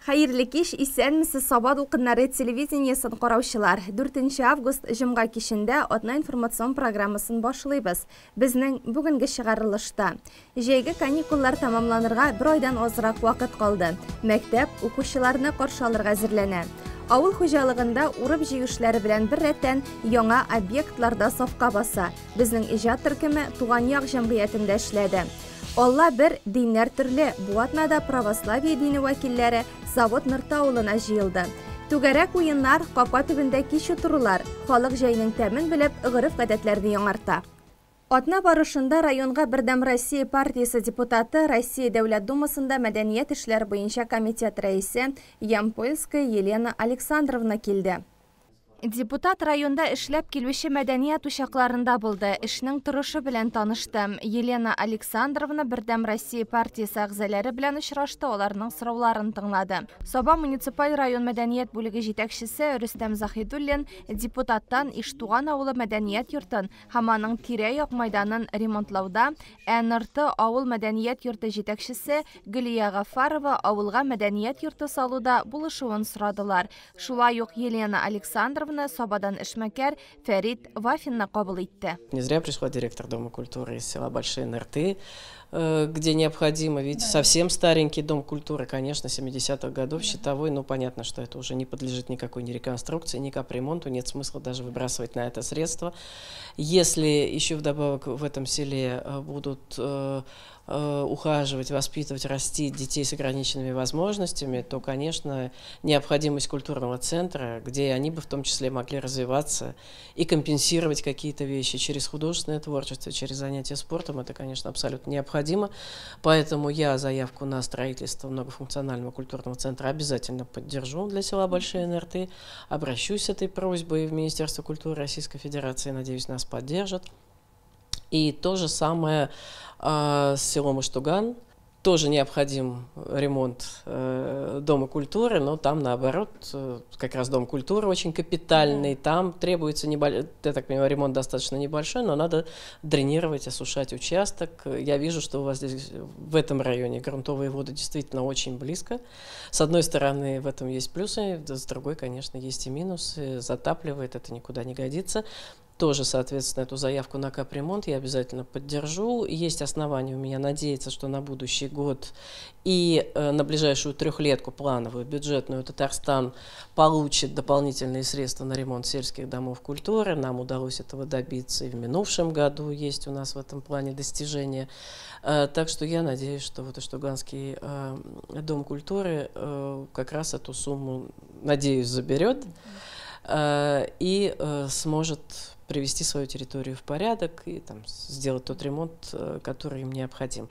Хәерле кич, исәнмесез, Саба дулкыннары телевидениесен караучылар. 4 август җомга кичендә атна информацион программасын башлыйбыз. Безнең бүгенге чыгарылышта җәйге каникуллар тәмамланырга бер айдан азрак вакыт калды. Мәктәп укучыларны каршы алырга әзерләнә. Авыл хуҗалыгында урып-җыю эшләре белән беррәттән яңа объектлар да сафка баса. Безнең иҗат төркеме Туган як җәмгыятендә эшләде. Алла бер, диннәр төрле. Бу атнада православие дине вәкилләре Завод Нырты авылына җыелды. Түгәрәк уеннар, капка төбендә кич утырулар, халык җәйнең тәмен белеп, гореф-гадәтләрне яңарта. Атна барышында районга Бердәм Россия партиясе депутаты, Россия Дәүләт Думасында мәдәният эшләре буенча комитет рәисе Ямпольская Елена Александровна килде. Депутат районда эшләп килүче мәдәният учакларында булды, эшнең торышы белән танышты. Елена Александровна Бердәм Россия партиясе әгъзалары белән очрашты, аларның сорауларын тыңлады. Саба муниципаль район мәдәният бүлеге җитәкчесе Рөстәм Заһидуллин депутаттан Иштуган авылы мәдәният йортын һәм аның тирә-як майданын ремонтлауда, ә Нырты авыл мәдәният йорты җитәкчесе Гөлия Гафарова авылга мәдәният йорты салуда булышуын сорадылар. Шулай ук Елена Александровна Сабадан эшмәкәр Фәрит Вафинны кабул итте. Не зря пришла директор Дома культуры из села Большие Нырты, где необходимо, ведь совсем старенький Дом культуры, конечно, 70-х годов, щитовой, но понятно, что это уже не подлежит никакой ни реконструкции, ни капремонту, нет смысла даже выбрасывать на это средства. Если еще вдобавок в этом селе будут ухаживать, воспитывать, растить детей с ограниченными возможностями, то, конечно, необходимость культурного центра, где они бы в том числе могли развиваться и компенсировать какие-то вещи через художественное творчество, через занятия спортом, это, конечно, абсолютно необходимо. Поэтому я заявку на строительство многофункционального культурного центра обязательно поддержу для села Большие Нырты. Обращусь с этой просьбой в Министерство культуры Российской Федерации, надеюсь, нас поддержат. И то же самое с селом Иштуган. Тоже необходим ремонт Дома культуры, но там наоборот, как раз Дом культуры очень капитальный, там требуется, я так понимаю, ремонт достаточно небольшой, но надо дренировать, осушать участок. Я вижу, что у вас здесь в этом районе грунтовые воды действительно очень близко. С одной стороны, в этом есть плюсы, с другой, конечно, есть и минусы. Затапливает, это никуда не годится. Тоже, соответственно, эту заявку на капремонт я обязательно поддержу. Есть основания у меня надеяться, что на будущий год и на ближайшую трехлетку плановую бюджетную Татарстан получит дополнительные средства на ремонт сельских домов культуры. Нам удалось этого добиться и в минувшем году есть у нас в этом плане достижения. Так что я надеюсь, что вот Иштуганский дом культуры как раз эту сумму, надеюсь, заберет и сможет привести свою территорию в порядок и там сделать тот ремонт, который им необходим.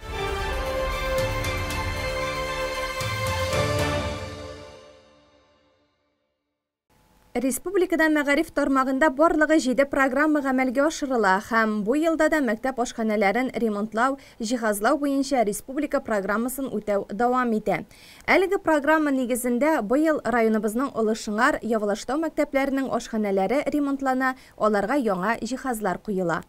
Республикада мәгариф тармагында барлыгы 7 программа гамәлгә ашырыла һәм бу елда да мәктәп ашханәләрен ремонтлау, җиһазлау буенча республика программасын үтәү дәвам итә. Әлеге программа нигезендә быел районыбызның Олы Шыңар, Явлаштау мәктәпләренең ашханәләре ремонтлана, аларга яңа җиһазлар куела.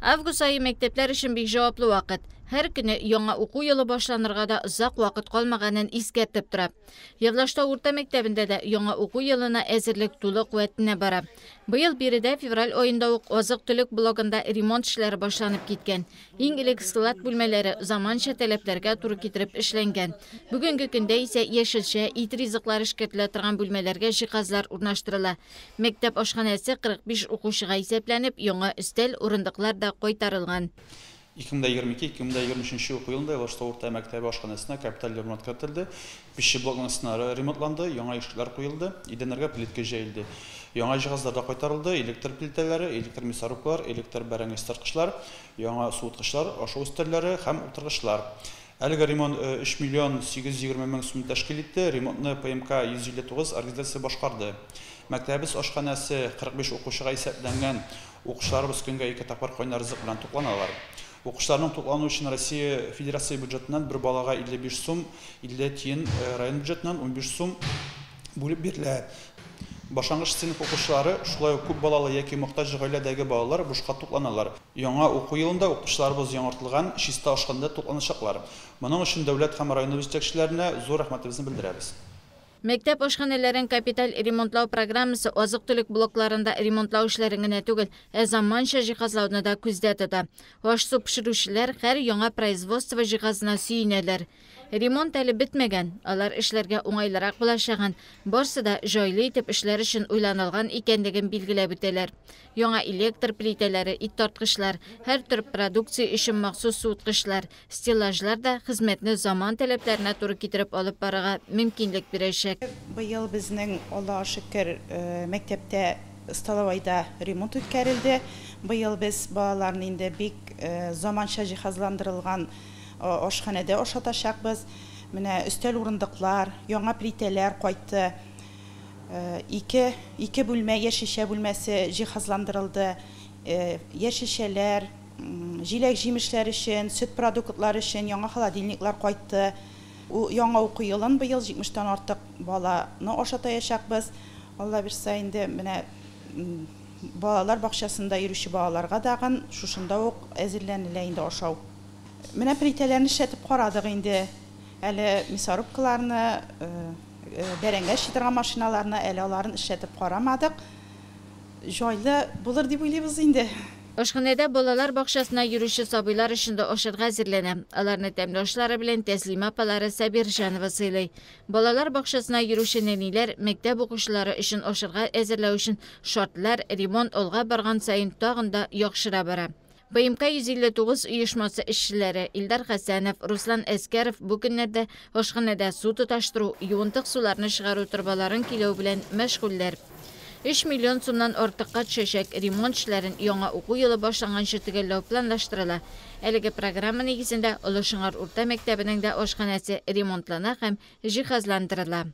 Август ае мәктәпләр өчен бик җаваплы вакыт. Һәр көне яңа уку елы башланырга да озак вакыт калмаганын искәртеп тора. Явлаштау урта мәктәбендә дә яңа уку елына әзерлек тулы куәтенә бара. Быел биредә февраль аенда ук азык-төлек блогында ремонт эшләре башланып киткән. Иң элек склад бүлмәләре заманча таләпләргә туры китереп эшләнгән. Бүгенге көндә исә яшелчә, ит ризыклары эшкәртелә торган бүлмәләргә җиһазлар урнаштырыла. Мәктәп ашханәсе 45 укучыга исәпләнеп, яңа өстәл, урындыклар да кайтарылган. 2022-2023 уку елында Явлаштау урта мәктәбе ашханәсенә капиталь ремонт кертелде. Пищеблокның стеналары ремонтланды, яңа ишекләр куелды, идәннәргә плитка җәелде. Яңа җиһазлар да кайтарылды, электр плитәләре, электр мясорубкалар, электр бәрәңге ыстырткычлар, яңа суыткычлар, ашау өстәлләре һәм утыргычлар. Әлеге ремонт 3 миллион 820 мең сум тәшкил итте. Ремонтны ПМК 159 организация башкарды. Мәктәбебез ашханәсе 45 укучыга исәпләнгән. Укучыларыбыз көнгә 2 тапкыр кайнар ризык белән тукланалар. Укучыларның туклану өчен Россия Федерация бюджетыннан бер балага 55 сум, 50 тиен, район бюджетыннан 15 сум бүлеп бирелә. Башлангыч сыйныф укучылары, шулай ук күп балалы яки мохтаҗ гаиләдәге балалар бушка тукланалар. Яңа уку елында укучыларыбыз яңартылган чиста ашханәдә тукланачаклар. Моның өчен дәүләт һәм районыбыз җитәкчеләренә зур рәхмәтебезне белдерәбез. Мәктәп ашханәләрен капиталь ремонтлау программасы азык-төлек блокларында ремонтлау эшләрен генә түгел, ә заманча җиһазлауны да күздә тота. Аш-су пешерүчеләр һәр яңа производство җиһазына сөенәләр. Ремонт әле бетмәгән, алар эшләргә уңайлырак булачагын, барсы да җайлы итеп эшләр өчен уйланылган икәнлеген билгеләп үтәләр. Яңа электр плитәләре, ит тарткычлар, һәр төр продукция өчен махсус суыткычлар, стеллажлар да хезмәтне заман таләпләренә туры китереп алып барырга мөмкинлек бирәчәк. Быел безнең, Аллага шөкер, мәктәптә столовойда ремонт үткәрелде. Быел без балаларны инде бик заманча җиһазландырылган ашханәдә ашатачакбыз. Менә өстәл урындыклар, яңа плитәләр кайтты. Ике бүлмә, яшелчә бүлмәсе җиһазландырылды. Яшелчәләр, җиләк-җимешләр өчен, сөт продуктлары өчен яңа холодильниклар кайтты. Яңа уку елын быел 70-тән артык баланы ашатаячакбыз. Алла бирсә инде менә балалар бакчасында йөрүче балаларга дагын шушында ук әзерләнелә инде ашау. Менә плитәләрне эшләтеп карадык инде. Әле мясорубкаларны, бәрәңге торган машиналарны әле аларын эшләтеп карамадык. Җайлы булыр дип уйлыйбыз инде. Ашханәдә балалар бакчасына йөрүче сабыйлар өчен дә ашарга әзерләнә. Аларны тәмле ашлары белән Тәслимә апалары Сабирҗанова сыйлый. Балалар бакчасына йөрүче нәниләр мәктәп укучылары өчен ашарга әзерләү өчен шартлар ремонт алга барган саен тагын да яхшыра бара. ПМК 159 оешмасы эшчеләре Илдар Хәсәнов, Руслан Әскәров бу көннәрдә ашханәдә су тоташтыру, юынтык суларны чыгару торбаларын көйләү белән мәшгульләр. 3 миллион сумнан артыкка төшәчәк ремонт эшләрен яңа уку елы башланганчы төгәлләү планлаштырыла. Әлеге программа нигезендә Олы Шыңар урта мәктәбенең дә ашханәсе ремонтлана һәм җиһазландырыла.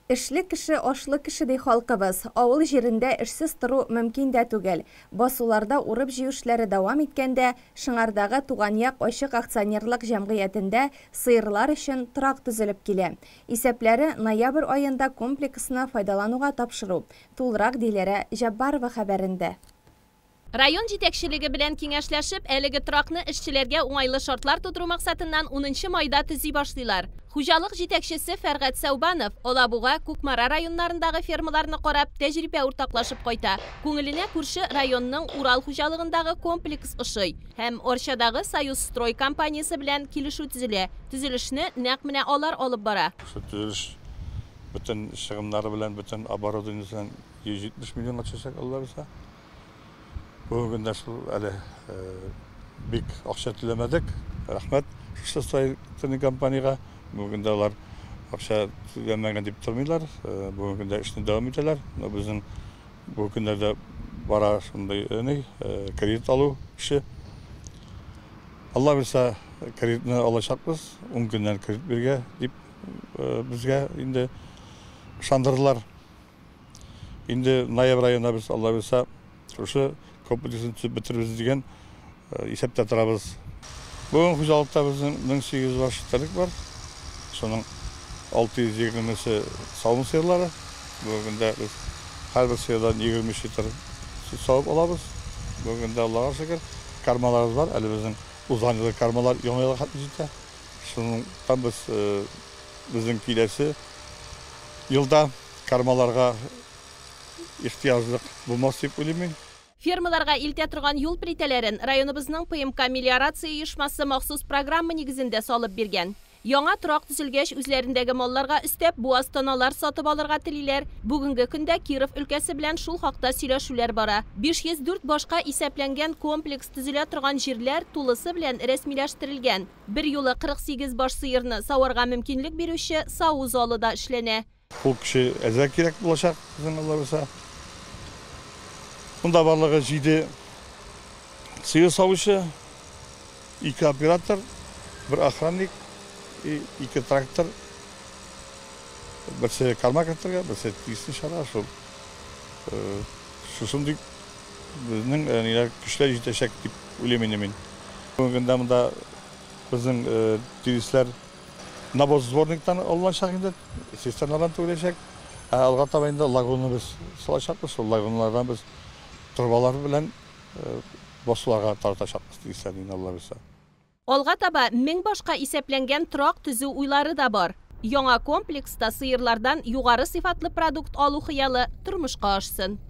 Эшле кеше ашлы кеше ди халкыбыз. Авыл җирендә эшсез тору мөмкин дә түгел. Басуларда урып җыю эшләре дәвам иткәндә, Шыңардагы Туган як ачык акционерлык җәмгыятендә сыерлар өчен торак төзелеп килә. Исәпләре ноябрь аенда комплексны файдалануга тапшыру. Тулырак Диләрә Җаббарова хәбәрендә. Район җитәкчелеге белән киңәшләшеп, әлеге торакны эшчеләргә уңайлы шартлар тудыру максатыннан 10 майда төзи башлыйлар. Хуҗалык җитәкчесе Фәргать Сәүбанов Алабуга, Кукмара районнарындагы фермаларны карап, тәҗрибә уртаклашып кайта. Күңеленә күрше районның Урал хуҗалыгындагы комплекс ошый һәм Арчадагы Союз строй компаниясе белән килешү төзелә. Төзелешне нәкъ менә алар алып бара. Төзелеш бөтен чыгымнары белән, бөтен оборудованиесе белән 170 миллионга төшәчәк, Алла бирсә. Бүгенге көндә шул әле бик акча түләмәдек. Рәхмәт шушы строительный компаниягә. Бүгенге көндә алар акча түләмәгән дип тормыйлар. Бүгенге көндә эшне дәвам итәләр. Но безнең бу көннәрдә бара шундый кредит алу эше. Алла бирсә, кредитны алачакбыз. 10 көннән кредит биргә дип безгә инде ышандырдылар. Инде ноябрь аенда без, Алла бирсә, шушы комплексын төзеп бетерербез дигән исәптә торабыз. Бүген хуҗалыкта безнең 1800 баш терлек бар. Шуның 620-се савым сыерлары. Бүген дә без һәрбер сыердан 23 литр сөт савып алабыз. Бүген дә Аллага шөкер, кармаларыбыз бар. Әле безнең узган елгы кармалар яңа елга хәтле җитә. Шунлыктан без безнең киләсе елда кармаларга ихтыяҗлык булмас дип уйлыйм мин. Фермаларга илтә торган юл плитәләрен районыбызның ПМК мелиорация оешмасы махсус программа нигезендә салып биргән. Яңа торак төзелгәч, үзләрендәге малларга өстәп буаз таналар сатып алырга телиләр. Бүгенге көндә Киров өлкәсе белән шул хакта сөйләшүләр бара. 504 башка исәпләнгән комплекс төзелә торган җирләр тулысы белән рәсмиләштерелгән. Бер юлы 48 баш сыерны саварга мөмкинлек бирүче саву залы да эшләнә. Ул кеше әзрәк кирәк булачак, безнең Алла бирсә. Монда барлыгы 7 сыер савучы, 2 оператор, 1 охранник, 2 трактор, берсе карма кертергә, берсе тиешле чара, шул. Шушындый безнең ниләр көчләр җитәчәк дип уйлыйм инде мин. Бүгенге көндә монда безнең тиресләр навоз сборниктан алыначак инде, цистерналардан түгеләчәк. Ә алга таба инде лагуны без салачакбыз, шул лагуналардан без торбалар белән басуларга таратачакбыз тиресләрне инде, Алла бирсә. Алга таба 1000 башка исәпләнгән торак төзү уйлары да бар. Яңа комплекста сыерлардан югары сыйфатлы продукт алу хыялы тормышка ашсын.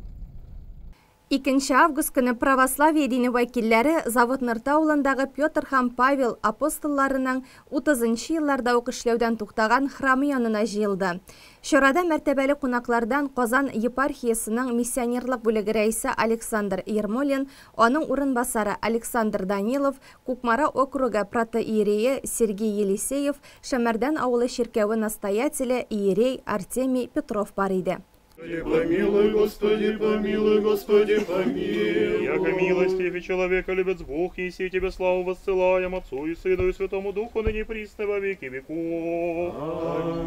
2 август көне православие дине вәкилләре Завод Нырты авылындагы Петр һәм Павел апостолларының 30 елларда ук эшләүдән туктаган храмы янына җыелды. Чарада мәртәбәле кунаклардан Казан епархиясының миссионерлык бүлеге рәисе Александр Ермолин, аның урынбасары Александр Данилов, Кукмара округы протоиерее Сергей Елисеев, Шәмәрдән авылы чиркәве настоятеле иерей Артемий Петров бар иде. Помилуй, Господи, помилуй, Господи, помилуй. Яко милостив и человеколюбец Бог, еси тебе славу воссылаем Отцу и Сыну и Святому Духу, ныне присно во веки веков.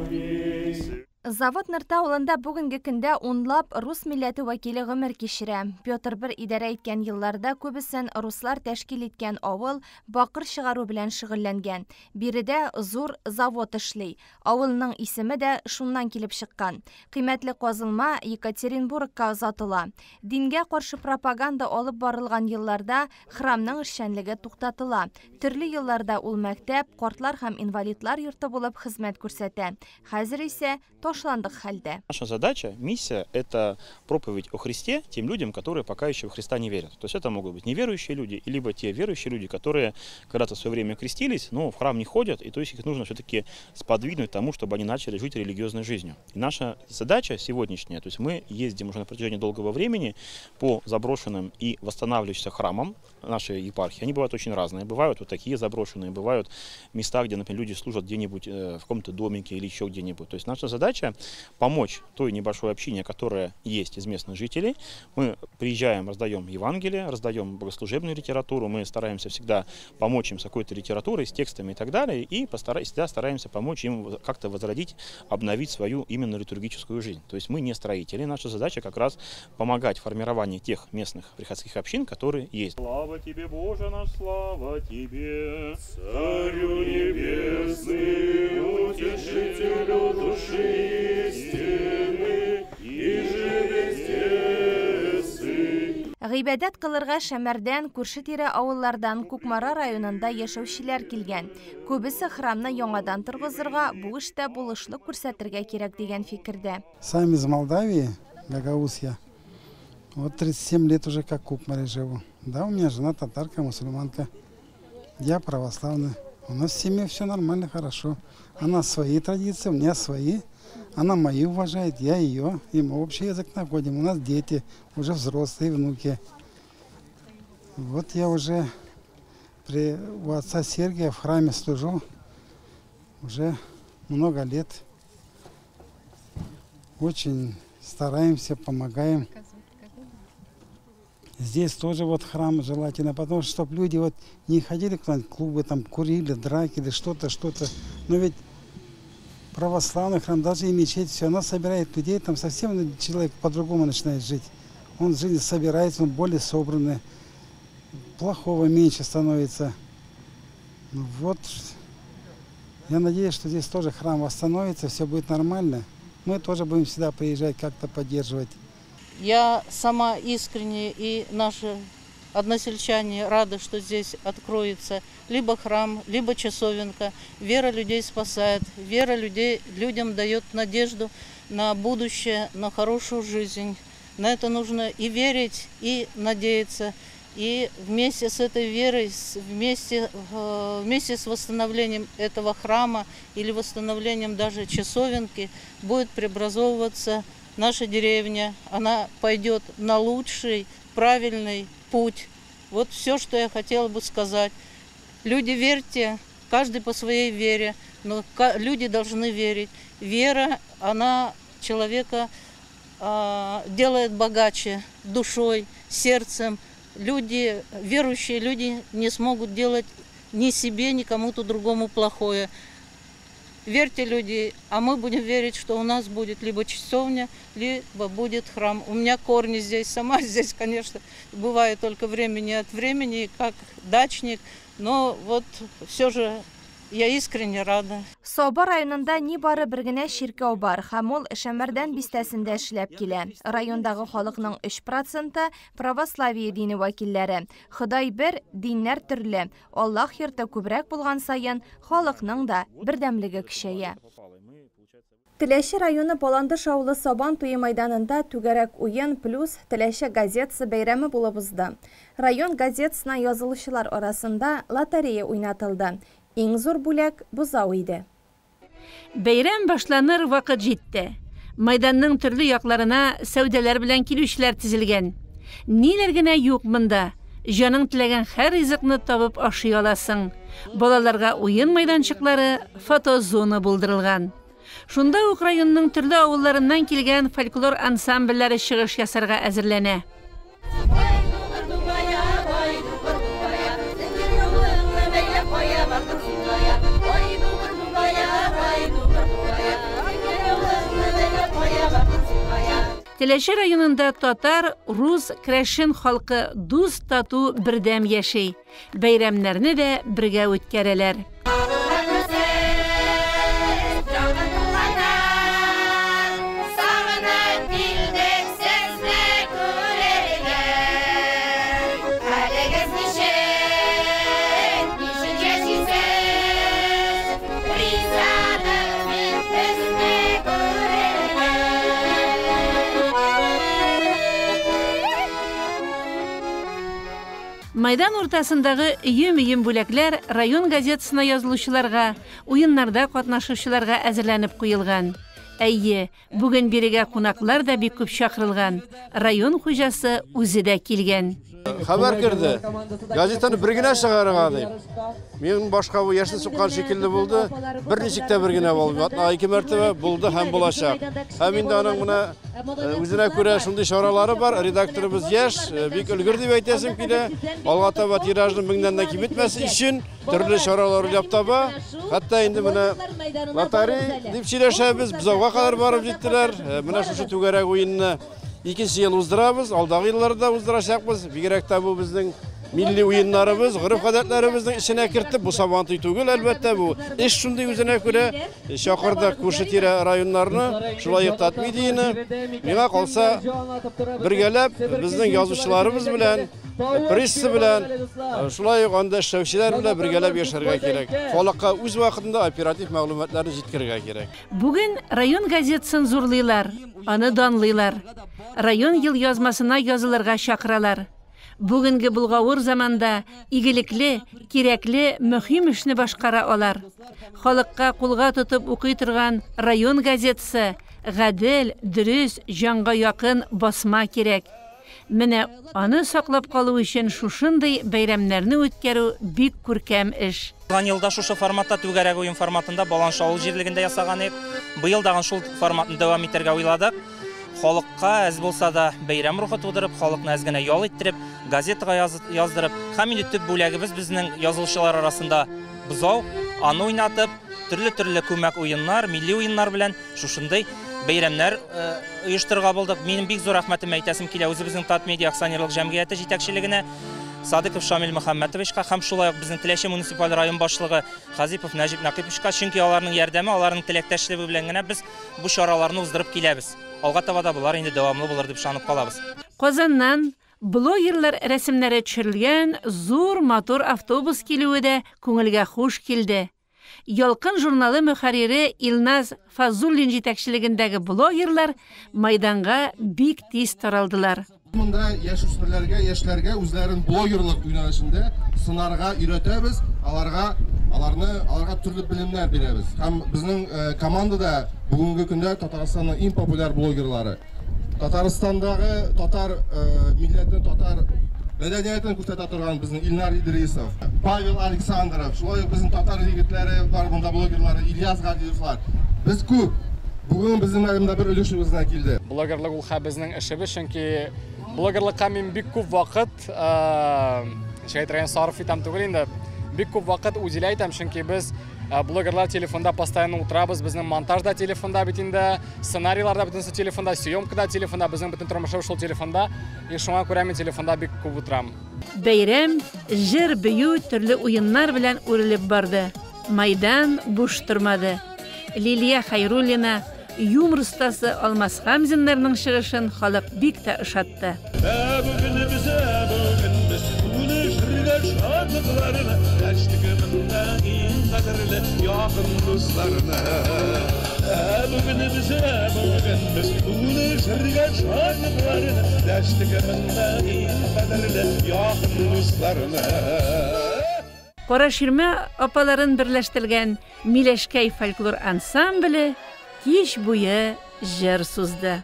Аминь. Завод Нырты авылында бүгенге көндә унлап рус милләте вәкиле гомер кичерә. Петр I идарә иткән елларда күбесен руслар тәшкил иткән авыл бакыр чыгару белән шөгыльләнгән. Биредә зур завод эшли. Авылның исеме дә шуннан килеп чыккан. Кыйммәтле казылма Екатеринбургка озатыла. Дингә каршы пропаганда алып барылган елларда храмның эшчәнлеге туктатыла. Төрле елларда ул мәктәп, картлар һәм инвалидлар йорты булып хезмәт күрсәтә. Хәзер исә ташландык хәлдә. Наша задача, миссия – это проповедь о Христе тем людям, которые пока еще в Христа не верят. То есть это могут быть неверующие люди, либо те верующие люди, которые когда-то в свое время крестились, но в храм не ходят, и то есть их нужно все-таки сподвигнуть тому, чтобы они начали жить религиозной жизнью. И наша задача сегодняшняя, то есть мы ездим уже на протяжении долгого времени по заброшенным и восстанавливающимся храмам нашей епархии. Они бывают очень разные. Бывают вот такие заброшенные, бывают места, где, например, люди служат где-нибудь в каком-то домике или еще где-нибудь. То есть наша задача помочь той небольшой общине, которая есть из местных жителей. Мы приезжаем, раздаем Евангелие, раздаем богослужебную литературу, мы стараемся всегда помочь им с какой-то литературой, с текстами и так далее, и всегда стараемся помочь им как-то возродить, обновить свою именно литургическую жизнь. То есть мы не строители, наша задача как раз помогать в формировании тех местных приходских общин, которые есть. Слава тебе, Боже наш, слава тебе, Царю небесный, утешителю души истины, иже везде сы. Гыйбадәт кылырга Шәмәрдән, күрше-тирә авыллардан Кукмара районында яшәүчеләр килгән. Күбесе храмны яңадан торгызырга, бу эштә булышлык күрсәтергә кирәк дигән фикердә. Сам из Молдавии, Гагаузия. Вот 37 лет уже как в Кукмаре живу. Да, у меня жена татарка, мусульманка. Я православный. У нас в семье все нормально, хорошо. Она свои традиции, у меня свои. Она мои уважает, я ее. И мы общий язык находим. У нас дети, уже взрослые, внуки. Вот я уже у отца Сергия в храме служу уже много лет. Очень стараемся, помогаем. Здесь тоже вот храм желательно, потому что чтобы люди вот не ходили куда-нибудь в клубы, там курили, драки или что-то, что-то. Но ведь православный храм, даже и мечеть, все, она собирает людей, там совсем человек по-другому начинает жить. Он в жизни собирается, он более собранный, плохого меньше становится. Вот, я надеюсь, что здесь тоже храм восстановится, все будет нормально. Мы тоже будем всегда приезжать, как-то поддерживать. Я сама искренне и наши односельчане рады, что здесь откроется либо храм, либо часовенка. Вера людей спасает, вера людей, людям дает надежду на будущее, на хорошую жизнь. На это нужно и верить, и надеяться. И вместе с этой верой, вместе с восстановлением этого храма или восстановлением даже часовенки будет преобразовываться наша деревня. Она пойдет на лучший, правильный путь. Вот все, что я хотела бы сказать. Люди, верьте, каждый по своей вере, но люди должны верить. Вера, она человека делает богаче душой, сердцем. Люди, верующие люди не смогут делать ни себе, ни кому-то другому плохое. Верьте, люди, а мы будем верить, что у нас будет либо часовня, либо будет храм. У меня корни здесь, сама здесь, конечно, бывает только времени от времени, как дачник, но вот все же я искренне рада. Саба районында ни бары бер генә чиркәү бар, һәм ул Шәмәрдән бистәсендә эшләп килә. Райондагы халыкның 3% православие дине вәкилләре. Ходай бер, диннәр төрле. Аллаһ йорты күбрәк булган саен халыкның да бердәмлеге көчәя. Теләче районы Баландыш авылы Сабан туе майданында түгәрәк уен плюс Теләче газетасы бәйрәме булып узды. Район газетасына язылучылар арасында лотерея уйнатылды. Иң зур бүләк бозау иде. Бәйрәм башланыр вакыт җитте. Майданның төрле якларына сәүдәләр белән килүчеләр тезелгән. Ниләр генә юк монда. Җаның теләгән һәр ризыкны табып ашый аласың. Балаларга уен майданчыклары, фотозона булдырылган. Шунда ук районның төрле авылларыннан килгән фольклор ансамбльләре чыгыш ясарга әзерләнә. Теләче районында татар, рус, крәшен халкы дус, тату, бердәм яши. Бәйрәмнәрне дә бергә үткәрәләр. Майдан уртасындагы өем-өем бүләкләр район газетасына язылучыларга, уеннарда катнашучыларга әзерләнеп куелган. Әйе, бүген бирегә кунаклар да бик күп чакырылган. Район хуҗасы үзе дә килгән. Хәбәр керде. Газетаны бер генә чыгарырга дип. Мин башка бу яшен суккан шикелле булды. Берничек тә бер генә булмады. Атнага ике мәртәбә булды һәм булачак. Һәм инде аның менә үзенә күрә шундый чаралары бар. Редакторыбыз яшь, бик өлгер дип әйтәсем килә. Алга таба тиражны меңнән дә киметмәс өчен төрле чаралар уйлап таба. Хәтта инде менә лотерея дип сөйләшәбез. Бозауга кадәр барып җиттеләр. Менә шушы түгәрәк уенны икенче ел уздырабыз, алдагы елларда уздырачакбыз. Бигрәк тә бу безнең милли уеннарыбыз, гореф-гадәтләребезнең эченә кертеп, бу Сабантуй түгел, әлбәттә, бу эш шундый үзенә күрә. Чакырдык күрше-тирә районнарны, шулай ук Татмедияне. Миңа калса, бергәләп безнең язучыларыбыз белән, пресса белән, шулай ук анда эшләүчеләр белән бергәләп яшәргә кирәк. Халыкка үз вакытында оператив мәгълүматларны җиткерергә кирәк. Бүген район газетасын зурлыйлар, аны данлыйлар. Район ел язмасына язылырга чакыралар. Бүгенге булгавыр заманда игелекле, кирәкле, мөһим эшне башкара алар. Халыкка кулга тотып укый торган район газетасы гадел, дөрес, җанга якын басма кирәк. Менә аны саклап калу өчен шушындый бәйрәмнәрне үткәрү бик күркәм эш. Узган елда шушы форматта түгәрәк уен форматында Баланш авыл җирлегендә ясаган идек. Быел тагын шул форматны дәвам итәргә уйладык. Халыкка әз булса да бәйрәм рухы тудырып, халыкны әз генә ял иттереп, газетага яздырып, һәм инде төп бүләгебез безнең язылучылар арасында бозау, аны уйнатып, төрле-төрле күмәк уеннар, милли уеннар белән шушындый бәйрәмнәр оештырырга булдык. Минем бик зур рәхмәтемне әйтәсем килә үзебезнең Татмедиа акционерлык җәмгыяте җитәкчелегенә, Садыков Шамил Мөхәммәтовичка һәм шулай ук безнең Теләче муниципаль район башлыгы Хазипов Нәҗип Нәкыйповичка, чөнки аларның ярдәме, аларның теләктәшлеге белән генә без бу чараларны уздырып киләбез. Алга таба да болар инде дәвамлы булыр дип ышанып калабыз. Казаннан блогерлар рәсемнәре төшерелгән зур матур автобус килүе дә күңелгә хуш килде. Ялкын журналы мөхәррире Илназ Фазуллин җитәкчелегендәге блогерлар майданга бик тиз таралдылар. Монда яшүсмерләргә, яшьләргә үзләрен блогерлык юнәлешендә сынарга өйрәтәбез, аларга төрле белемнәр бирәбез. Һәм безнең командада бүгенге көндә Татарстанның иң популяр блогерлары, Татарстандагы татар милләтен, татар мәдәниятен күрсәтә торган безнең Илнар Идрисов, Павел Александров, шулай ук безнең татар егетләре бар монда блогерлары Ильяс Гадиевлар. Без күп. Бүген безнең монда бер өлешебезнә килде. Блогерлык ул безнең эшебез, чөнки блогерлыкка мин бик күп вакыт, ничек әйтергә, сарыф итәм түгел инде. Бик күп вакыт уделяй итәм, чөнки без блогерлар телефонда постоянно утырабыз, безнең монтаж да телефонда бит инде, сценарийлар да бөтенесе телефонда, съемка да телефонда, безнең бөтен тормышыбыз шул телефонда. И шуңа күрә мин телефонда бик күп утырам. Бәйрәм җыр, бию, төрле уеннар белән үрелеп барды. Майдан буш тормады. Лилия Хайруллина, юмор остасы Алмаз Хамзиннарның чыгышын халык бик тә ошатты. Ә бүген без, ә бүген без Бүлешергә шатлыкларны Дәштек монда иң кадерле Якын дусларны. Караширмә апаларын берләштергән Миләшкәй фольклор ансамбле кич буе җыр сузды.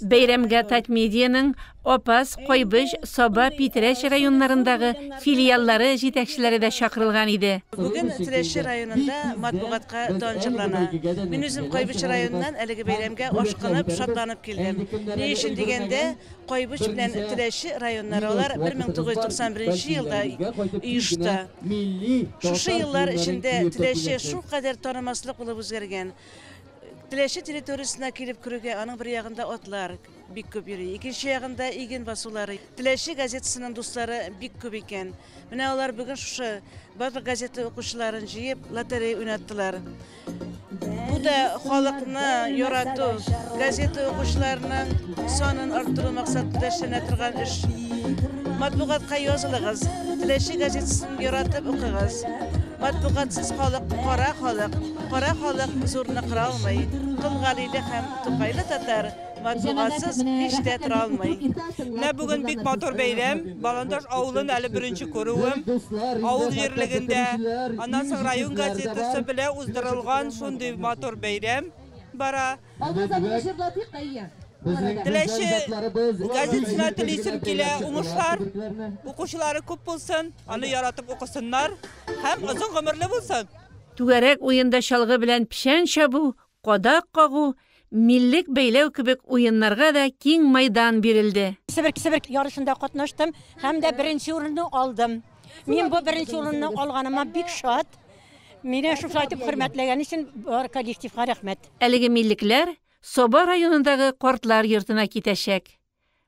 Бәйрәмгә Татмедианың Апас, Кайбыч, Саба, Питрәч районнарындагы филиаллары җитәкчеләре дә чакырылган иде. Бүген Теләче районында матбугатка дан җырлана. Мин үзем Кайбыч районыннан әлеге бәйрәмгә ашкынып, шатланып килдем. Ни өчен дигәндә, Кайбыч белән Теләче районнары алар 1991 елда оешты. Шушы еллар эчендә Теләче шулкадәр танымаслык булып үзгәргән. Теләче территориясенә килеп керүгә аның бер ягында атлар бик күп йөри, икенче ягында иген басулары. Теләче газетасының дуслары бик күп икән. Менә алар бүген шушы барлык газета укучыларын җыеп, лотерея уйнаттылар. Бу да халыкны ярату, газета укучыларының санын арттыру максатында эшләнә торган эш. Матбугатка язылыгыз, Теләче газетасын яратып укыгыз. Матбугатсыз халык, кара халык. Кара халык зурны кыра алмый. Кол Галиле һәм Тукайлы татар матбугатсыз һич тә тора алмый. Менә бүген бик матур бәйрәм. Баландаш авылын әле беренче күрүем. Авыл җирлегендә, аннан соң район газетасы белән уздырылган шундый матур бәйрәм бара. Теләче газетасына телисем килә уңышлар, укучылары күп булсын, аны яратып укысыннар һәм озын гомерле булсын. Түгәрәк уенда чалгы белән печән чабу, кадак кагу, миллек бәйләү кебек уеннарга да киң майдан бирелде. Себерке себерке ярышында катнаштым һәм дә беренче урынны алдым. Мин бу беренче урынны алганыма бик шат. Мине шулай итеп хөрмәтләгән өчен бар коллективка рәхмәт. Әлеге миллекләр Саба районындагы картлар йортына китәчәк.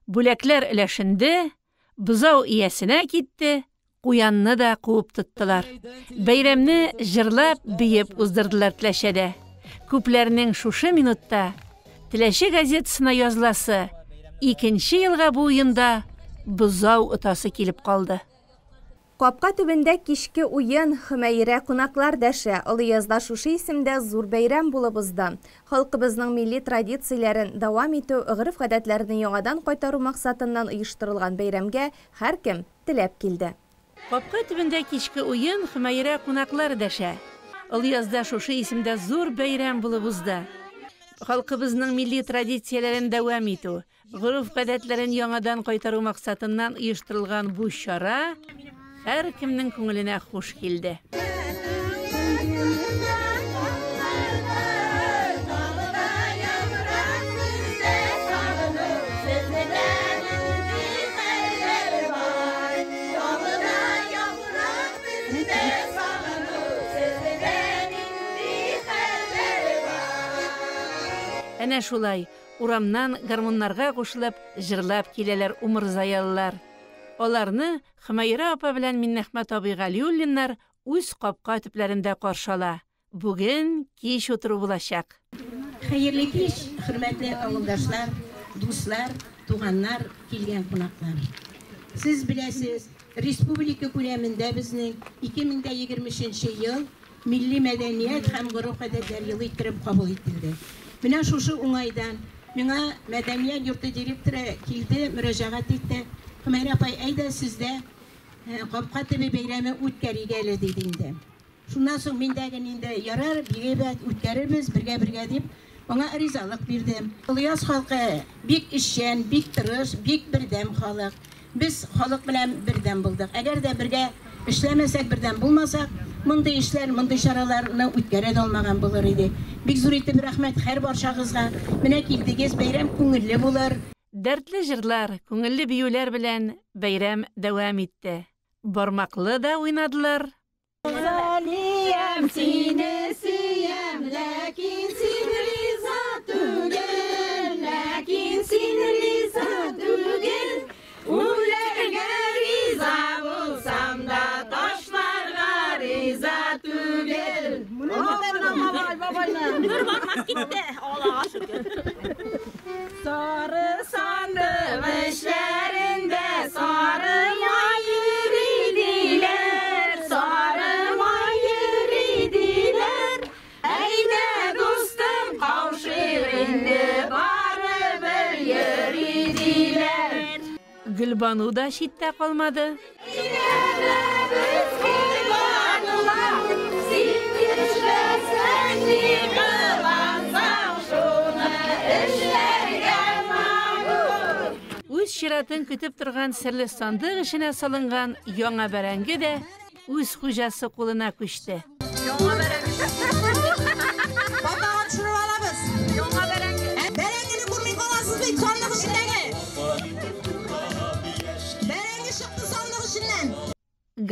Бүләкләр өләшенде, бозау иясенә китте, куянны да куып тоттылар. Бәйрәмне җырлап, биеп уздырдылар Теләчәдә. Күпләрнең шушы минутта Теләче газетасына языласы, икенче елга бу уенда бозау отасы килеп калды. Капка төбендә кичке уен, Хөмәйрә кунаклар дәшә. Олыязда шушы исемдә зур бәйрәм булып узды. Халкыбызның милли традицияләрен дәвам итү, гореф-гадәтләрне яңадан кайтару максатыннан оештырылган бәйрәмгә һәркем теләп килде. Капка төбендә кичке уен, Хөмәйрә кунаклар дәшә. Олыязда шушы исемдә зур бәйрәм булып узды. Халкыбызның милли традицияләрен дәвам итү, Гореф-гадәтләрен яңадан кайтару максатыннан оештырылган бу чара һәркемнең күңеленә хуш килде. Әнә шулай, Урамнан гармуннарга кушылып җырлап киләләр умырзаялылар. Аларны Хөмәйрә апа белән Миннәхмәт абый Галиуллиннар үз капка төпләрендә каршы ала. Бүген кич утыру булачак. Хәерле кич, хөрмәтле авылдашлар, дуслар, туганнар, килгән кунаклар. Сез беләсез, республика күләмендә безнең 2023 ел Милли мәдәният һәм гореф-гадәтләр елы иттереп кабул ителде. Менә шушы уңайдан миңа мәдәният йорты директоры килде, мөрәҗәгать итте. Хөмәйрә апай, әйдә сездә Капка төбе бәйрәме үткәрик әле, диде инде. Шуннан соң мин дә инде ярар, бик әйбәт, үткәрербез, бергә-бергә дип, аңа ризалык бирдем. Олыяз халкы бик эшчән, бик тырыш, бик бердәм халык. Без халык белән бердәм булдык. Әгәр дә бергә эшләмәсәк, бердәм булмасак, мондый эшләр, мондый чараларны үткәрә дә алмаган булыр идек. Бик зур итеп рәхмәт һәр барчагызга. Менә килдегез, бәйрәм күңелле булыр. Дәртле җырлар, күңелле биюләр белән бәйрәм дәвам итте. Бармаклы да уйнадылар. Залиям, сине сөям, ләкин син риза түгел, ләкин син риза түгел. Үләргә риза булсам да, ташларга риза түгел. Бер бармак китте, Аллага шөкер. Сары сандык эчләрендә сары май йөри диләр, сары май йөри диләр. Әйдә, дустым, каушыйк инде, барыбер йөри диләр. Гөлбану да читтә калмады. Әйләнәбез Гөлбанулар, син эшләсәң, ни кылансаң, шуны эшләргә матур. Үз чиратын көтеп торган серле сандык эченә салынган яңа бәрәңге дә үз хуҗасы кулына күчте. Яңа бәрәңге. Батагын төшереп алабыз. Яңа бәрәңге. Бәрәңгене күрми каласыз бит сандык эчендәге. Бәрәңге чыкты сандык эченнән.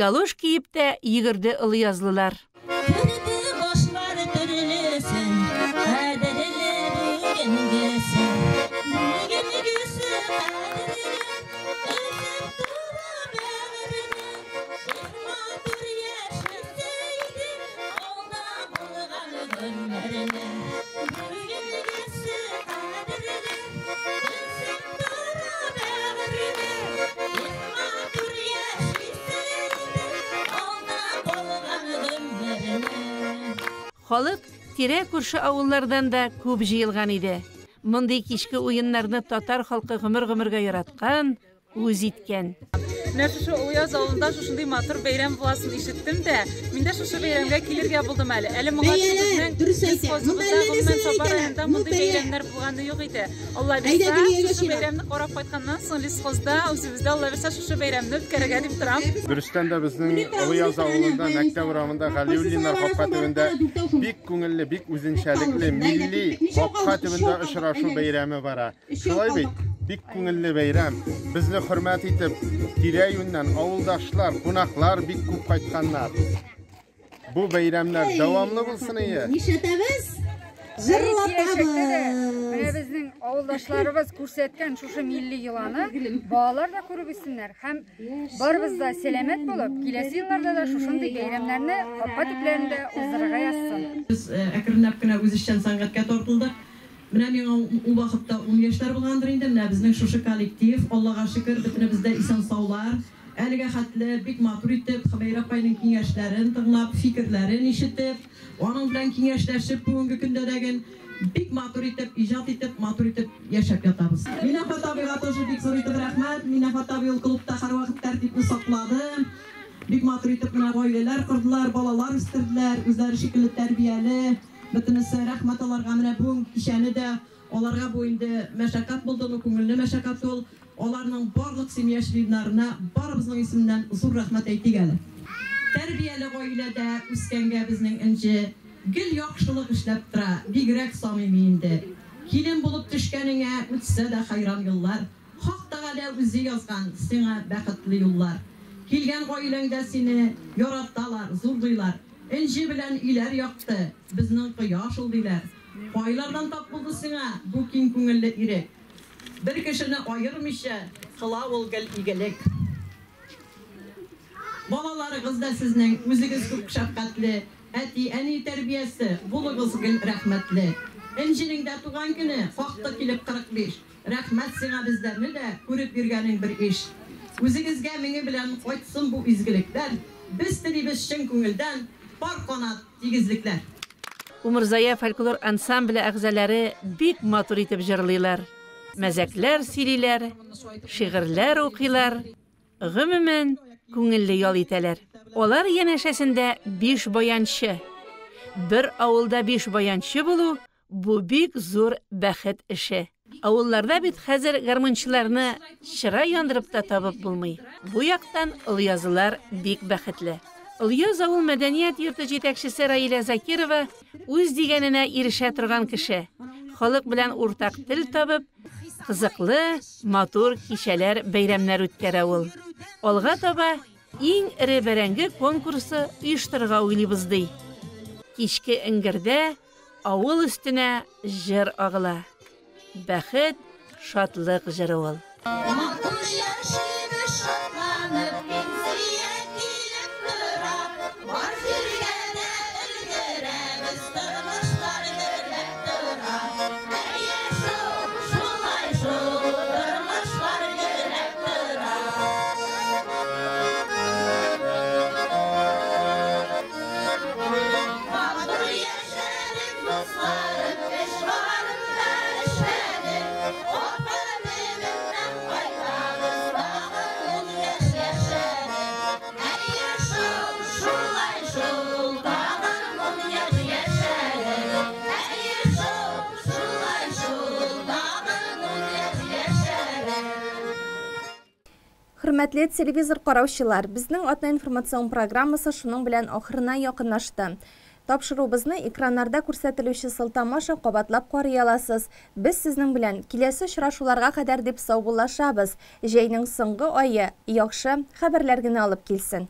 Галош киеп тә йөгерде олыязлылар. Төрле башлар төрлесен, кадерле бүгенгесе. Бүгенгесе кадерле, өзеп тора бәгырьне. Эх, матур яшәсә иде алда булган көннәрне. Бүгенгесе кадерле, өзеп тора бәгырьне. Эх, матур яшәсә иде алда булган көннәрне. Халык тирә-күрше авыллардан да күп җыелган иде. Мондый кичке уеннарны татар халкы гомер-гомергә яраткан, үз иткән. Менә шушы Олыяз авылында шушындый матур бәйрәм буласын ишеттем дә, мин дә шушы бәйрәмгә килергә булдым әле. Әле моңарчы Бәяләр, безнең дөрес әйтә. лесхозыбызда, Монда әллә гомумән, нәрсәләр Саба әйтәләр. районында Ну, мондый бәя. бәйрәмнәр булганы юк иде. Алла Әйдә, бирса, Гөлиягә шушы чират. бәйрәмне карап кайтканнан соң лесхозда үзебездә Алла бирса шушы бәйрәмне үткәрергә дип торам. Дөрестән дә безнең Олыяз авылында мәктәп урамында Галиуллиннар капка төбендә бик күңелле, бик үзенчәлекле милли капка төбендә очрашу бәйрәме бара. Шулай бит, бик күңелле бәйрәм. Безне хөрмәт итеп, тирә-юньнән авылдашлар, кунаклар бик күп кайтканнар. Бу бәйрәмнәр дәвамлы булсын ие. Нишләтәбез? Киләчәктә дә Җырлатабыз. менә безнең авылдашларыбыз күрсәткән шушы милли йоланы балалар да күреп үссеннәр һәм барыбыз да сәламәт булып, киләсе елларда да шушындый бәйрәмнәрне капка төпләрендә уздырырга язсын. Без әкренләп кенә үзешчән сәнгатькә тартылдык. Менә миңа ул вакытта 10 яшьләр булгандыр инде. Менә безнең шушы коллектив, Аллага шөкер, бөтенебез дә исән-саулар. Әлегә хәтле бик матур итеп Хөмәйрә апайның киңәшләрен тыңлап, фикерләрен ишетеп, аның белән киңәшләшеп бүгенге көндә дәген бик матур итеп, иҗат итеп, матур итеп яшәп ятабыз. Минәфәт абыйга тоже бик зур итеп рәхмәт. Минәфәт абый ул клубта һәрвакыт тәртипне саклады. Бик матур итеп менә гаиләләр кордылар, балалар үстерделәр, үзләре шикелле тәрбияле. Бөтенесе рәхмәт аларга. Менә бүген кичәне дә аларга бу инде мәшәкать булды, ну күңелле мәшәкать ул. Аларның барлык семья членнарына барыбызның исеменнән зур рәхмәт әйтик әле. Тәрбияле гаиләдә үскәнгә безнең Энҗе гел яхшылык эшләп тора, бигрәк самими инде. Килен булып төшкәнеңә үтсә дә хайран еллар. Хак Тәгалә үзе язган сиңа бәхетле юллар. Килгән гаиләңдә сине яраталар, зурлыйлар. Энҗе белән өйләр якты, безнең кояш ул диләр. Кайлардан тап булды сиңа бу киң күңелле ирек. Бер кешене аермыйча кыла ул гел игелек. Балаларыгыз да сезнең үзегез күп шәфкатьле, әти, әни тәрбиясе, булыгыз гел рәхмәтле. Энҗенең дә туган көне хакты килеп 45. Рәхмәт сиңа безләрне дә күреп йөргәнең бер иш. Үзегезгә миңе белән кайтсын бу изгелекләр. Без телибез чын күңелдән пар канат тигезлекләр. Умырзая фольклор ансамбле әгъзалары бик матур итеп җырлыйлар. Мәзәкләр сөйлиләр, шигырьләр укыйлар. Гомумән, күңелле ял итәләр. Алар янәшәсендә 5 баянчы. Бер авылда 5 баянчы булу бу бик зур бәхет эше. Авылларда бит хәзер гармунчыларны чыра яндырып та табып булмый. Бу яктан олыязлылар бик бәхетле. Олыяз авыл мәдәният йорты җитәкчесе Раилә Закирова үз дигәненә ирешә торган кеше. Халык белән уртак тел табып, кызыклы, матур кичәләр, бәйрәмнәр үткәрә ул. Алга таба иң эре бәрәңге конкурсы оештырырга уйлыйбыз ди. Кичке эңгердә авыл өстенә җыр агыла. Бәхет, шатлык җыры ул. Матур яшибез шатланып, пенсия килеп тора. Бар җиргә дә өлгерәбез, тормышлар гөрләп тора. барып, эш барында эшләдек. Капка төбеннән кайтабыз, тагын ун яшь яшәдек. Әйе шул, шулай шул, тагын ун яшь яшәдек. Әйе шул, шулай шул, тагын ун яшь яшәдек. Хөрмәтле телевизор караучылар, безнең атна информацион программасы шуның белән ахырына якынлашты. Тапшыруыбызны экраннарда күрсәтелүче сылтама аша кабатлап карый аласыз. Без сезнең белән киләсе очрашуларга кадәр дип саубуллашабыз. Җәйнең соңгы ае яхшы хәбәрләр генә алып килсен.